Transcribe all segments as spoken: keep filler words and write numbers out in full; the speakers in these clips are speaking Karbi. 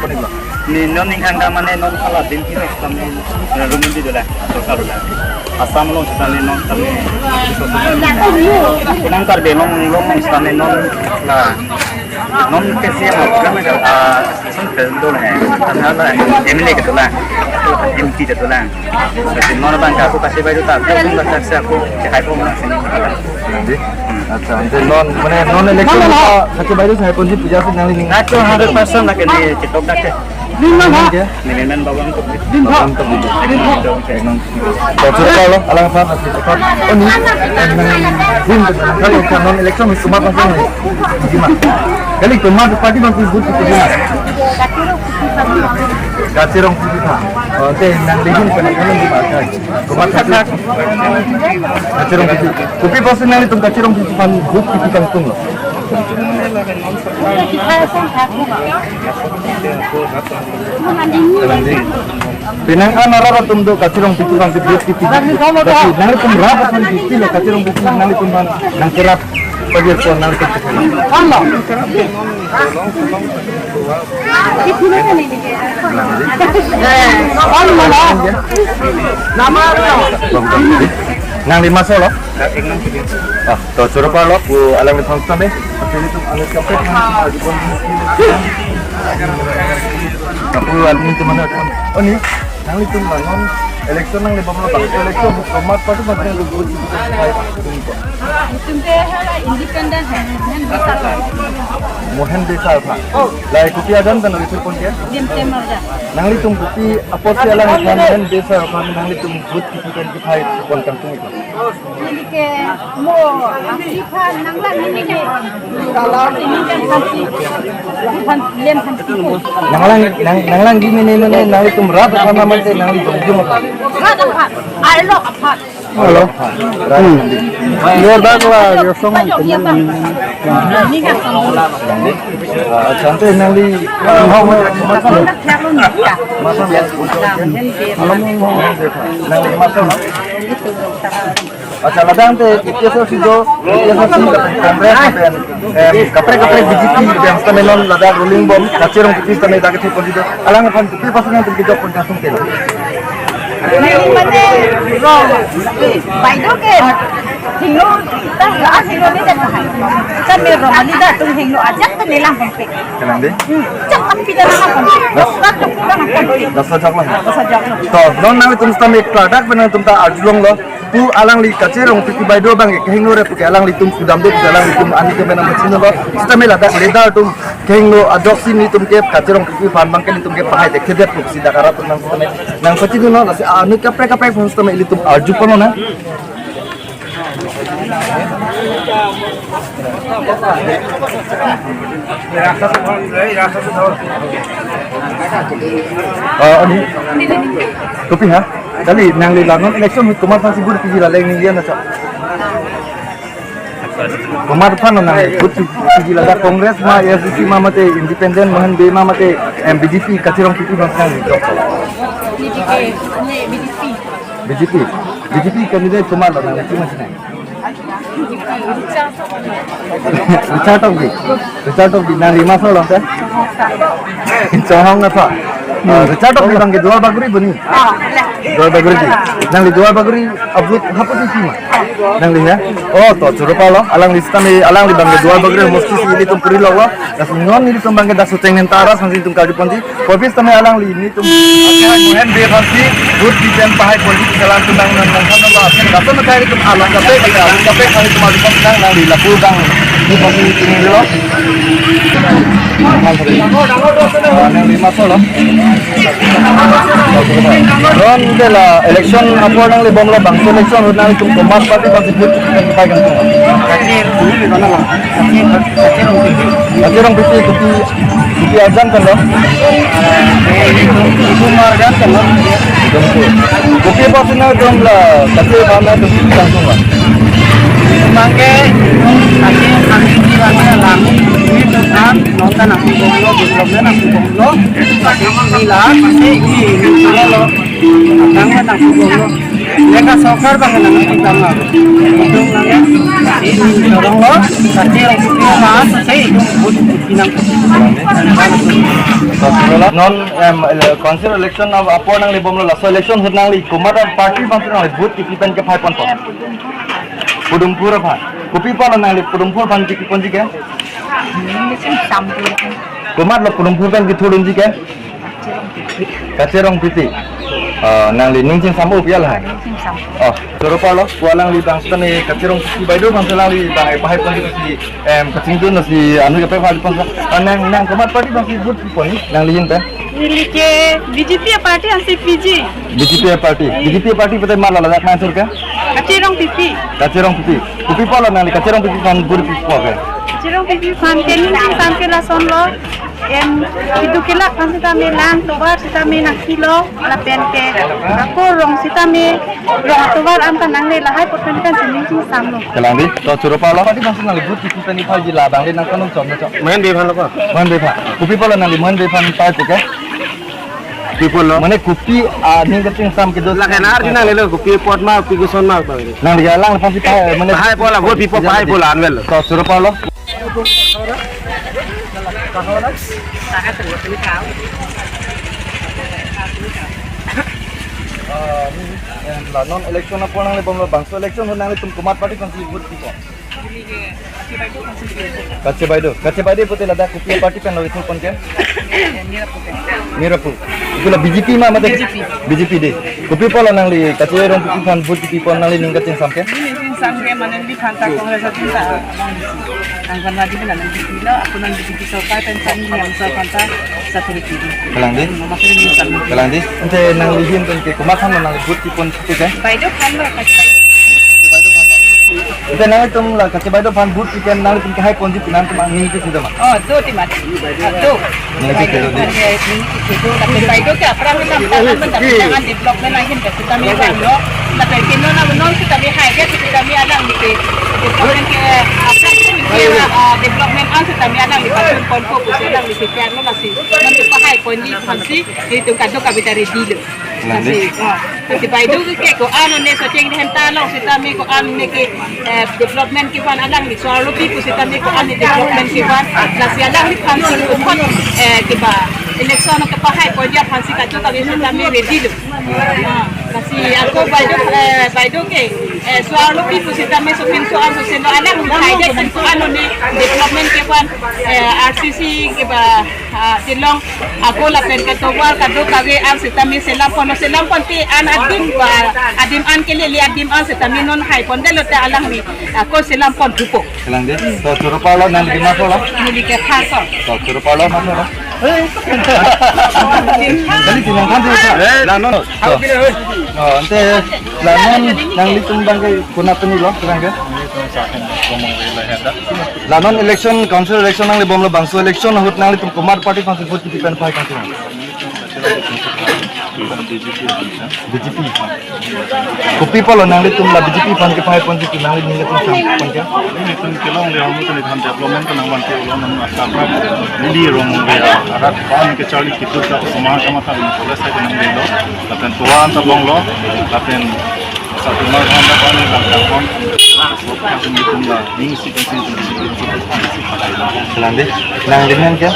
pon iklo. Ne non ninghang ta mane non hala din hino kami, eh, rumdi dolang, sorkar dolang. Assam along sitame non kami, kunang Karbi Anglong along sitame non la, non ke C M kami ka, ah, sun ke dolang, tame la M L A ke dolang, M P ke dolang. Jadi non abang ke ako Kachir Baideo ta, ako pun baca si ako cek hai pun masih. Di? Acha, ante non, mane non election ta Kachir Baideo si hai ponji pu jasi nangli ning. Ngaco hundred percent lagi ni cetok dak ke. Din bang, ha? Dia? Ni memang bawang tu. Din bang. Bawang tu. Din bang. Ekdom. To, sudah lo, alangphan, masih cetok. Oh, ni, nang, din, kalau non election, cuma pasang ni. Gimana? Kali cuma party bang tu, tu, tu, gimana? Kachir Rongpipi tha. Oh, te nangli hin pen, pen, gimana? Komat Kachir Rongpipi. Kopi apotsi nanglitum Kachir Rongpipi aphan vote pipi kangtung lo? Penang an arat atum do Kachir Rongpipi aphan vote pipi. Tapi nanglitum rat aphan pipi lo Kachir Rongpipi nanglitum aphan nangkerap pagi ko nanglitum. Nangli maso lo? Ah, to choro pa lo, pu alangliphan sitame. Kapu alanglitum mana? Oh, ni, nanglitum la non election nanglibom lo bang. Election komat party bang nang rubut. Itum ke hala independent hai, Mohan Desai. Mohan Desai aphan. Lai kopi ajan kan nangli pon ke? Dimsem ajan. Nanglitum kopi apotsi alangliphan Mohan Desai aphan nanglitum vote pipi pen kethai pon kangtung iklo? Neli ke mo, aphi aphan nanglang neli ke. Kalau ini kan phansi, phan, lem phansi. Nanglang, nang, nanglang gini nih, mana nanglitum rat aphan mate nangli jongjong aphan? Rat aphan, arlo aphan. Hello. Hmm. Dia dak la, dia song. Pajok dia bang. Ini kan song. Ah, cantik nangli. Kalau nak cakap lu nih, ya. Masa ya? Alam mau. Nangli masa, no? Acha, ladak te A P H L C do, A P H L C Congress pen, em, kaprek kaprek B J P pen sitame non ladak ruling bom, Kachir Rongpipi sitame dak kethek pon do. Alangphan kopi apotsi nangtum kejok pon kangtung ke? Neli mane rong, Baideo ke hingno, ta la hingno ni jat hai. Sitame rong ali dak tum hingno ajat ta nelang pon pe. Kenang di? Hmm, cak api dak lang pon pe. Dak dak dak lang pon pe. Dak sajak lang. Dak sajak lang. To, non nangtum sitame kladak pen nangtum ta arjulong lo. Pu alangli Kachir Rongpipi Baideo abang ke kehingno re pu ke alanglitum kudam de pu ke alanglitum ani ke menam chino lo. Sitame ladak leader atum kehingno ajoksi nelitum ke Kachir Rongpipi aphan abang ke nelitum ke pahai de kedet pu si dak arat atum nang sitame nang pachini lo, lasi anut kaprek kaprek aphan sitame ilitum arju pon lo na. Oh, ini. Kopi ha? Kali nangli la non election ahut komat aphansi vote piji la leng ni lian acha. Komat aphan nangli vote piji la, dak Congress ma, A I C C ma mate independent ma, Mohan Bey ma mate, em, B J P, Kachir Rongpipi ma nangli jok. B J P, B J P. B J P. B J P candidate komat la nangli cuma sini. Richard Tokbi. Richard Tokbi, nangli maso lo, sir? Chonghong na, sir. Ah, Richard Tokbi abang ke Duar Bagori buni. Duar Bagori. Nangli Duar Bagori a-booth hapu di sima. Nangli ya? Oh, to, choro palo. Alangli sitame, alangli abang ke Duar Bagori mosti si ilitum puri lo. Lasi non ilitum abang ke dak suteng nen tara sansi tum kali ponji. Kopis tame alangli nelitum. Akhai Mohen Bey aphansi booth pipen pahai ponji kelang tunang nang nang nang ba. Dapat mekai ilitum along kape kita, along kape kami tum along nang nangli lapu abang. Ini pasti ini dulu. Nangli maso lo. Non de la election apor nangli bomlo bangso election ahut nangtum komat party aphansi booth pipen pahai kan. Kacir, ini di mana lo? Kacir, Kacir Rongpipi. Kacir Rongpipi, kopi, kopi arjan kan lo? Eh, itu, itu marjan kan lo? Kopi apot si nangtum la, Kacir aphan nangtum langsung lo. Mangke, Kacir kami di mana lang? Ini tuh kan, nonton aku bonglo, bonglo, aku bonglo. Tapi ini lah, pasti ini, ini lo. Tangma nang pukul lo. Leka sokar bang nang tangma. Itu nang ya. Ini dorong lo. Kacir Rongpipi mas, saya itu booth pinang. Non em ele-, council election apor nangli bomlo, laso election ahut nangli komat party aphansi nangli booth pipen kepahai ponpo? Podumpur aphan. Kopi apot lo nangli Podumpur aphan kipi ponji ke? Komat lo Podumpur pen kithurdunji ke? Kacir Rongpipi. Ah, nangli ning chingsam o pi lahai? Ning chingsam. Oh, choro palo, ko alangli bang sitame Kacir Rongpipi baideo aphansi alangli bang pahai ponji si, em, kachingdun si anu kape pahai ponpo. Ah, nang, nang komat party aphansi booth pipon, nangli ahin pen? Neli ke B J P party aphansi piji. B J P party. B J P party pute mala ladak main surka? Kacir Rongpipi. Kacir Rongpipi. Kopi apot lo nangli Kacir Rongpipi aphan booth pipo ke? Kacir Rongpipi aphan ke ning chingsam ke lason lo. Em, kedo kelak aphan sitame lang tovar sitame nangkilo, lapen ke ako rong sitame rong atovar an ta nangle, lahai apot pen kan si ning chingsam lo. Kalang di, to choro palo. Party aphansi nangli booth pipen pahai ji, labang le nang kanung chom na chom. Mohen Bey aphan lo ko? Mohen Bey aphan. Kopi apot lo nangli Mohen Bey aphan pahai ke? Kopi apot lo? Mane kopi, ah, ning kachingsam kedo. Lake nar di nangli lo, kopi apot ma, kopi koson ma, bang. Nangli alang aphansi pahai, mane pahai apot la, booth pipo pahai apot la, anwel. To choro palo. Ah, ni, eh, la non election apor nangli bomlo, bangso election ahut nanglitum komat party aphansi booth pipo? Kacir baideo. Kacir baideo pute ladak kopi party pen lo ithurpon ke? Mirapu. Itu la B J P ma mate? B J P. B J P de. Kopi apot lo nangli Kacir Rongpipi aphan booth pipon, nangli ning kachingsam ke? Ning chingsam ke mane neliphan ta Congress atum ta. Anganwadi pen nang B J P lo, ako nang B J P sorkar pen kami yang sorkar ta. Kalang di? Kalang di? Ante nangli ahin pen ke komat aphan nangli booth pipon ke? Baideo aphan lo, Kacir baideo. Ante nangtum la Kacir baideo aphan booth pipen nangtum kehai ponji pu nangtum aning ke sudah ma? Oh, do ti mati. Do. Nangtum ke do. Baideo aphan ke, nangtum ke do. Tapi baideo ke aphrang kan, aphrang kan, tapi jangan development lagi, kita mi bang lo. Tapi kino na non kita mi hai ke, kita mi alangli ke. Development ke aphrang ke, ah, development an kita mi alangli pasun ponpo, pusi alangli ke. Nanti pahai ponji aphansi, itu kadokave ta ready lo. Lasi, ah, lasi baideo ke ko-an ne Socheng Dhenta along sitame ko-an ne ke, eh, development kevan, alangli Soarlopi pu sitame ko-an ne development kevan. Lasi alangliphan solo, eh, keba election kepahai ponji aphansi kadokave sitame ready lo. Ah, lasi ako baideo, eh, baideo ke, eh, Soarlopi pu sitame sopinso an soselo alangli hai ke ko-an ne development kevan, eh, R C C keba, ah, Shillong, ako lapen ke tovar kadokave an sitame selam pon, selam pon te an adim ba, adim an ke lele adim an sitame non hai pon detlo te alangli, ako selam pon thupo. Kalang di? To choro palo, nangli maso lo? Neli ke Phaso. To choro palo, maso lo? Kali tinang kan dia. Eh, la non. To. Oh, ante la non nanglitum abang ke konat pen lo, abang ke? La non election, council election nangli bomlo, bangso election ahut nanglitum komat party aphansi booth pipen pahai kan? B J P. Kopi apot lo nanglitum la B J P aphan kepahai ponji pu nangli ning kachingsam pon ke? Nelitum kelongle ahormu ta nelitum development ta nangvanpo lo, non asap neli rong arat aphan kecharli kedo ta osomar kamatha neli college ta nangdelo. Lapen tovar ta bomlo, lapen Satimar Bhanda pani langkang pon. Nang deh, nang deh nang kya?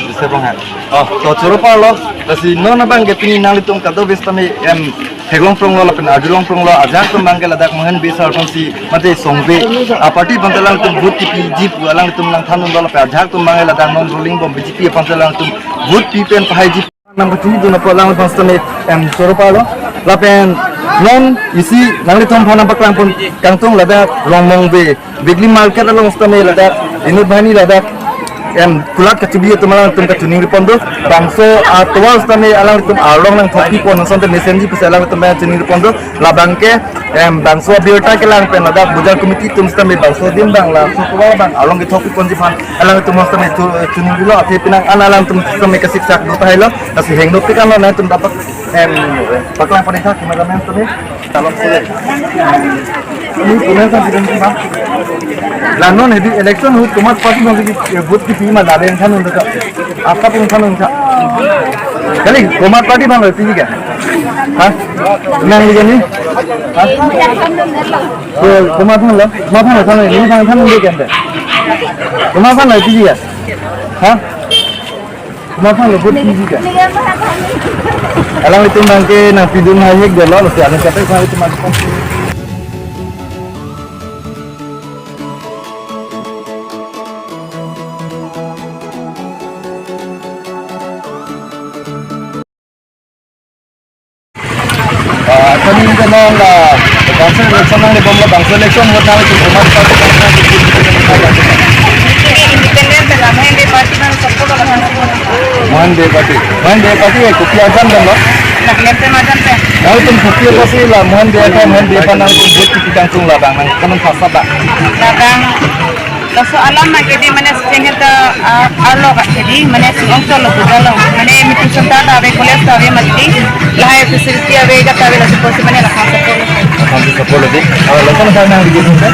Bisa bang ha. Oh, to choro parlo. Lasi non abang ke pini nanglitum kadokave sitame em theklong pronglo lapen arjulong pronglo, ajahak atum abang ke ladak Mohan Bey sar aphansi mate Song Bey aparty aphan alangtum vote kipiji pu alangtum nangthandunlo lapen ajahak atum abang ke ladak non ruling bom B J P aphan alangtum vote pi pen pahaiji. Nang pachini dun apo alang aphan sitame em choro parlo. Lapen non isi nanglitum aphan nangpaklang pon kangtung ladak Rongmongve weekly market along sitame ladak inut banghini ladak em kulat kachibi atum alangtum kachiningri pon do. Bangso atovar sitame alangtum arlong nangthokpi pon asonte mesenji pusi alangtum chiningri pon do. Labang ke em bangso abirta kelang pen ladak bazar committee atum sitame bangso adim abang laso atovar abang arlong kethokpi ponji aphan alangtum sitame chu- chiningrilo, athe penang an alangtum sitame kasiksak do tahai lo. Lasi heng dopik anlo nangtum dapat em paklang pon tha kima ramen sitame. Talok sore. Ini komentar sidang sih, Bang. La non hedi election ahut komat party abang ke vote kipi ma la deng thanun deka. Apa pun thanun tha. Kali komat party abang lo piji ke? Ha? Nang liga ni? Ha? Ko komat thanlo, komat thanlo thanlo ni thanlo thanlo deka. Komat thanlo piji ke? Ha? Komat thanlo vote piji ke? Alangtum abang ke nangpidun hai hek dolo, lasi anut kaprek alangtum abang. Ah, kami minta non la bangso election nangle bomlo, bangso election vote nang itu komat party. Independent la Mohan Bey party nang support lo. Mohan Bey party. Mohan Bey party ya kopi ajam bomlo. Nang lemte majam te. Nangtum kopi apa sih la Mohan Bey apa, Mohan Bey apa nangtum vote kipi kangtung labang nang kanun phasa ba. Labang. Laso alam ma kedi mane senghet ta, ah, arlo ka kedi mane sing ong tolo buda lo. Mane meeting center ta ave, college ta ave ma kedi. Lahai facility ave, jak ta ave laso kosi mane lakhang support. Lakhang support lagi. Ah, lakhang lakhang nang di gitu kan?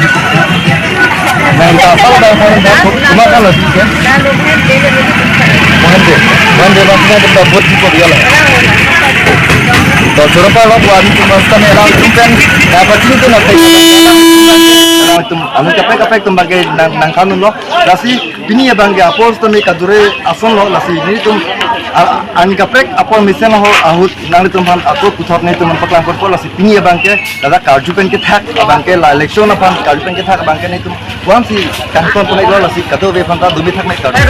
Nang ta apa dah kan? Cuma kan lagi kan? Mohan Bey. Mohan Bey maksudnya kita buat di Korea lah. To choro parlo buat itu maksudnya orang itu kan dapat itu nak. Nangtum anut kaprek kaprek atum abang ke nang nangthandunlo. Lasi pini abang ke apor sitame kadure asonlo, lasi nelitum a- anut kaprek apor mesen ahut ahut nanglitum aphan ako puthot nelitum aphan paklang ponpo, lasi pini abang ke ladak karju pen kethak abang ke la election aphan karju pen kethak abang ke nelitum vangsi kangton pon-iklo, lasi kadokave aphan ta dumi thak mek karju.